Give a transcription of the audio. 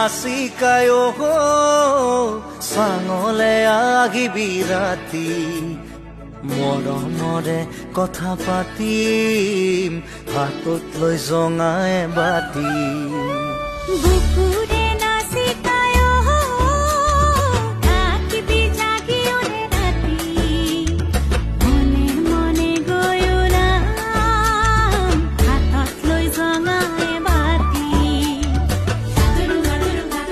আচিকায় চাঙলে আহিবি ৰাতি মৰমৰে কথা পাতিম হাতত লৈ জঙাই বাতি। বুকুৰে